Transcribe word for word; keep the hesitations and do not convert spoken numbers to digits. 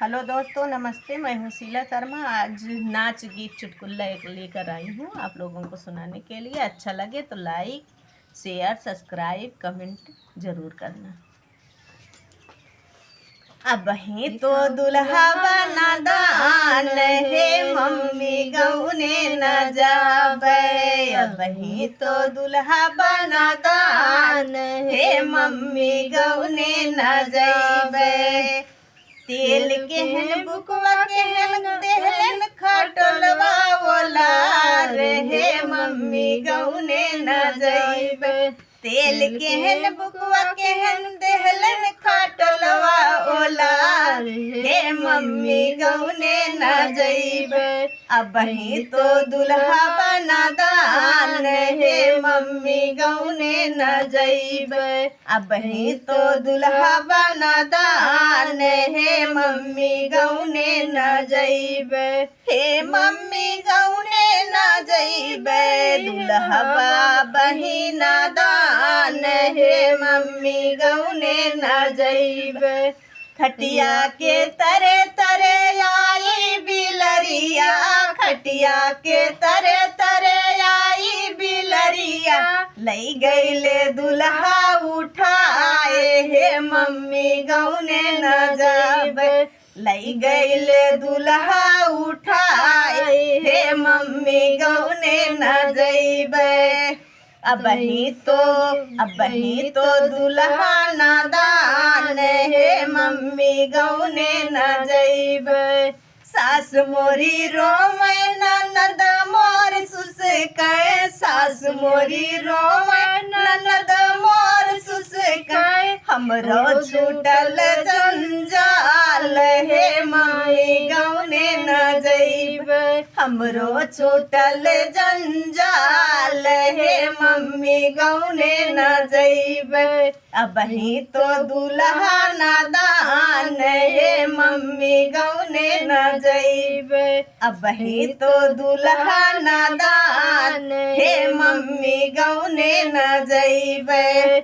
हेलो दोस्तों, नमस्ते। मैं हूँ शीला शर्मा। आज नाच गीत चुटकुल्ला एक लेकर आई हूँ आप लोगों को सुनाने के लिए। अच्छा लगे तो लाइक, शेयर, सब्सक्राइब, कमेंट जरूर करना। अबहीं तो दुल्हा बा नादान, हे मम्मी गौने न जाबे। अबहीं तो दुल्हा बा नादान, हे मम्मी गौने न जाबे। तेल केहन बुकवा केहन देहलन खटोलवा ओलार, हे मम्मी गौने न जाबे। तेल केहन बुकवा केहन देहलन खटोलवा ओलार, हे मम्मी गौने न जाबे। अबहीं तो दुल्हा बा नादान, हे मम्मी गौने न जाबे। अबहीं तो दुल्हा बा नादान, हे मम्मी गौने न जाबे। हे मम्मी गौने न जाबे, दुल्हा बा अबहीं नादान, हे मम्मी गौने न जाबे। खटिया के तरे तरे आई बिलरिया, खटिया के तरे तरे आई बिलरिया। लई गईले दुल्हा उठाए, हे मम्मी गौने न जाबे। लई गईले दुल्हा उठाए, हे मम्मी गौने न जाबे। अबहीं तो, अबहीं तो दुल्हा नादान, हे मम्मी गौने न जाबे। सास मोरी रोवे ननद मोर सुसके, सास मोरी रोवे ननद मोर सुसके। हमरो छूटल जंजाल, हे मम्मी गौने न जाबे। हमरो छूटल जंजाल, हे मम्मी गौने न जाबे। अबहीं तो दुल्हा नादान, हे मम्मी गौने न जाबे। अबहीं तो दुल्हा नादान, हे मम्मी गौने न जाबे।